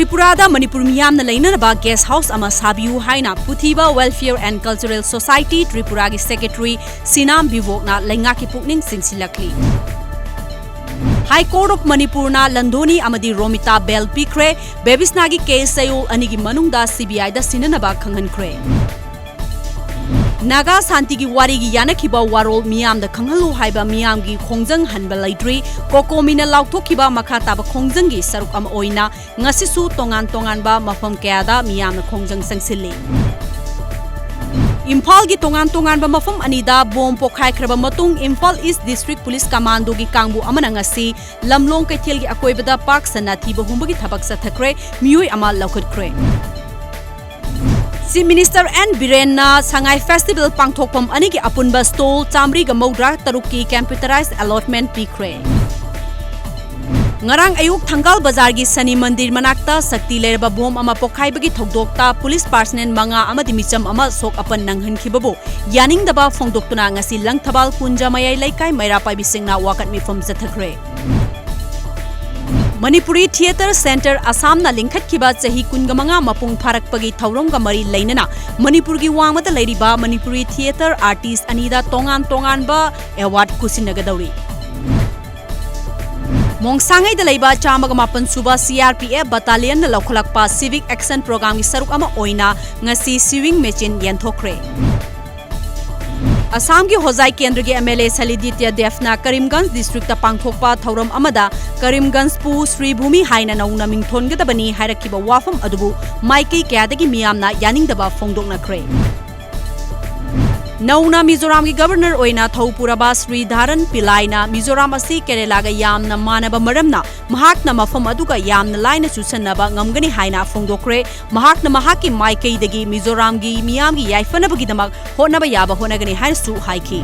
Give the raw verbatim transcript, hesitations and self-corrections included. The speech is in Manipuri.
ꯇ꯭ꯔꯤꯄꯨꯔꯥꯗ ꯃꯅꯤꯄꯨꯔ ꯃꯤꯌꯥꯝꯅ ꯂꯩꯅꯅꯕ guest house ꯑꯃ ꯁꯥꯕꯤꯌꯨ ꯍꯥꯏꯅ ꯄꯨꯊꯤꯕ Welfare and Cultural Society ꯇ꯭ꯔꯤꯄꯨꯔꯥꯒꯤ secretary ꯁꯤꯅꯥꯝ ꯕꯤꯚꯣꯛꯅ ꯂꯩꯉꯥꯛꯀꯤ ꯄꯨꯛꯅꯤꯡ ꯆꯤꯡꯁꯤꯜꯂꯛꯂꯤ꯫ High Court of ꯃꯅꯤꯄꯨꯔꯅ ꯂꯟꯙꯣꯅꯤ ꯑꯃꯗꯤ ꯔꯣꯃꯤꯇꯥ bail ꯄꯤꯈ꯭ꯔꯦ꯫ ꯕꯦꯕꯤꯁꯅꯥꯒꯤ case ꯆꯌꯣꯜ ꯑꯅꯤꯒꯤ ꯃꯅꯨꯡꯗ CBIꯗ ꯁꯤꯟꯅꯅꯕ ꯈꯪꯍꯟꯈ꯭ꯔꯦ꯫ ꯅꯥꯒꯥ ꯁꯥꯟꯇꯤꯒꯤ ꯋꯥꯔꯤꯒꯤ ꯌꯥꯅꯈꯤꯕ ꯋꯥꯔꯣꯜ ꯃꯤꯌꯥꯝꯗ ꯈꯪꯍꯜꯂꯨ ꯍꯥꯏꯕ ꯃꯤꯌꯥꯝꯒꯤ ꯈꯣꯡꯖꯪ ꯍꯟꯕ ꯂꯩꯇ꯭ꯔꯤ꯫ ꯀꯣꯀꯣꯃꯤꯅ ꯂꯥꯎꯊꯣꯛꯈꯤꯕ ꯃꯈꯥ ꯇꯥꯕ ꯈꯣꯡꯖꯪꯒꯤ ꯁꯔꯨꯛ ꯑꯃ ꯑꯣꯏꯅ ꯉꯁꯤꯁꯨ ꯇꯣꯉꯥꯟ ꯇꯣꯉꯥꯟꯕ ꯃꯐꯝ ꯀꯌꯥꯗ ꯃꯤꯌꯥꯝꯅ ꯈꯣꯡꯖꯪ ꯆꯪꯁꯤꯜꯂꯤ꯫ ꯏꯝꯐꯥꯜꯒꯤ ꯇꯣꯉꯥꯟ ꯇꯣꯉꯥꯟꯕ ꯃꯐꯝ ꯑꯅꯤꯗ bomb ꯄꯣꯈꯥꯏꯈ꯭ꯔꯕ ꯃꯇꯨꯡ Imphal East District Police Commandoꯒꯤ ꯀꯥꯡꯕꯨ ꯑꯃꯅ ꯉꯁꯤ ꯂꯝꯂꯣꯡ ꯀꯩꯊꯦꯜꯒꯤ ꯑꯀꯣꯏꯕꯗ ꯄꯥꯛ ꯁꯟꯅ ꯊꯤꯕ ꯍꯨꯝꯕꯒꯤ ꯊꯕꯛ ꯆꯠꯊꯈ꯭ꯔꯦ꯫ ꯃꯤꯑꯣꯏ ꯑꯃ ꯂꯧꯈꯠꯈ꯭ꯔꯦ꯫ Chief Minister N ꯕꯤꯔꯦꯟꯅ ꯁꯉꯥꯏ festival ꯄꯥꯡꯊꯣꯛꯐꯝ ꯑꯅꯤꯒꯤ ꯑꯄꯨꯟꯕ stall ꯆꯥꯃꯔꯤꯒ ꯃꯧꯗ꯭ꯔꯥ ꯇꯔꯨꯛꯀꯤ computerized allotment ꯄꯤꯈ꯭ꯔꯦ꯫ ꯉꯔꯥꯡ ꯑꯌꯨꯛ ꯊꯪꯒꯥꯜ ꯕꯖꯥꯔꯒꯤ ꯁꯅꯤ ꯃꯟꯗꯤꯔ ꯃꯅꯥꯛꯇ ꯁꯛꯇꯤ ꯂꯩꯔꯕ bomb ꯑꯃ ꯄꯣꯈꯥꯏꯕꯒꯤ ꯊꯧꯗꯣꯛꯇ police personnel ꯃꯉꯥ ꯑꯃꯗꯤ ꯃꯤꯆꯝ ꯑꯃ ꯁꯣꯛ ꯑꯄꯟ ꯅꯪꯍꯟꯈꯤꯕꯕꯨ ꯌꯥꯅꯤꯡꯗꯕ ꯐꯣꯡꯗꯣꯛꯇꯨꯅ ꯉꯁꯤ ꯂꯪꯊꯕꯥꯜ ꯀꯨꯟꯖ ꯃꯌꯥꯏ ꯂꯩꯀꯥꯏ ꯃꯩꯔꯥ ꯄꯥꯏꯕꯤꯁꯤꯡꯅ ꯋꯥꯀꯠ ꯃꯤꯐꯝ ꯆꯠꯊꯈ꯭ꯔꯦ꯫ ꯃꯅꯤꯄꯨꯔꯤ Theatre Centre ꯑꯁꯥꯝꯅ ꯂꯤꯡꯈꯠꯈꯤꯕ ꯆꯍꯤ ꯀꯨꯟꯒ ꯃꯉꯥ ꯃꯄꯨꯡ ꯐꯥꯔꯛꯄꯒꯤ ꯊꯧꯔꯝꯒ ꯃꯔꯤ ꯂꯩꯅꯅ ꯃꯅꯤꯄꯨꯔꯒꯤ ꯋꯥꯡꯃꯗ ꯂꯩꯔꯤꯕ ꯃꯅꯤꯄꯨꯔꯤ theatre artist ꯑꯅꯤꯗ ꯇꯣꯉꯥꯟ ꯇꯣꯉꯥꯟꯕ award ꯈꯨꯠꯁꯤꯟꯅꯒꯗꯧꯔꯤ꯫ ꯃꯣꯡꯁꯥꯡꯉꯩꯗ ꯂꯩꯕ ꯆꯥꯝꯃꯒ ꯃꯥꯄꯟ ꯁꯨꯕ CRPF battalionꯅ ꯂꯧꯈꯠꯂꯛꯄ Civic Action Programmeꯒꯤ ꯁꯔꯨꯛ ꯑꯃ ꯑꯣꯏꯅ ꯉꯁꯤ sewing machine ꯌꯦꯟꯊꯣꯛꯈ꯭ꯔꯦ꯫ ꯑꯁꯥꯝꯒꯤ ꯍꯣꯖꯥꯏ ꯀꯦꯟꯗ꯭ꯔꯒꯤ MLA ꯁꯂꯤꯗꯤꯇ꯭ꯌ ꯗꯦꯕꯅ ꯀꯔꯤꯝꯒꯟꯖ districtꯇ ꯄꯥꯡꯊꯣꯛꯄ ꯊꯧꯔꯝ ꯑꯃꯗ ꯀꯔꯤꯝꯒꯟꯖꯄꯨ ꯁ꯭ꯔꯤꯚꯨꯃꯤ ꯍꯥꯏꯅ ꯅꯧꯅ ꯃꯤꯡꯊꯣꯟꯒꯗꯕꯅꯤ ꯍꯥꯏꯔꯛꯈꯤꯕ ꯋꯥꯐꯝ ꯑꯗꯨꯕꯨ ꯃꯥꯏꯀꯩ ꯀꯌꯥꯗꯒꯤ ꯃꯤꯌꯥꯝꯅ ꯌꯥꯅꯤꯡꯗꯕ ꯐꯣꯡꯗꯣꯛꯅꯈ꯭ꯔꯦ꯫ ꯅꯧꯅ ꯃꯤꯖꯣꯔꯥꯝꯒꯤ Governor ꯑꯣꯏꯅ ꯊꯧ ꯄꯨꯔꯕ ꯁ꯭ꯔꯤ ꯙꯥꯔꯟ ꯄꯤꯂꯥꯏꯅ ꯃꯤꯖꯣꯔꯥꯝ ꯑꯁꯤ ꯀꯦꯔꯦꯂꯥꯒ ꯌꯥꯝꯅ ꯃꯥꯟꯅꯕ ꯃꯔꯝꯅ ꯃꯍꯥꯛꯅ ꯃꯐꯝ ꯑꯗꯨꯒ ꯌꯥꯝꯅ ꯂꯥꯏꯅ ꯆꯨꯁꯟꯅꯕ ꯉꯝꯒꯅꯤ ꯍꯥꯏꯅ ꯐꯣꯡꯗꯣꯛꯈ꯭ꯔꯦ꯫ ꯃꯍꯥꯛꯅ ꯃꯍꯥꯛꯀꯤ ꯃꯥꯏꯀꯩꯗꯒꯤ ꯃꯤꯖꯣꯔꯥꯝꯒꯤ ꯃꯤꯌꯥꯝꯒꯤ ꯌꯥꯏꯐꯅꯕꯒꯤꯗꯃꯛ ꯍꯣꯠꯅꯕ ꯌꯥꯕ ꯍꯣꯠꯅꯒꯅꯤ ꯍꯥꯏꯅꯁꯨ ꯍꯥꯏꯈꯤ꯫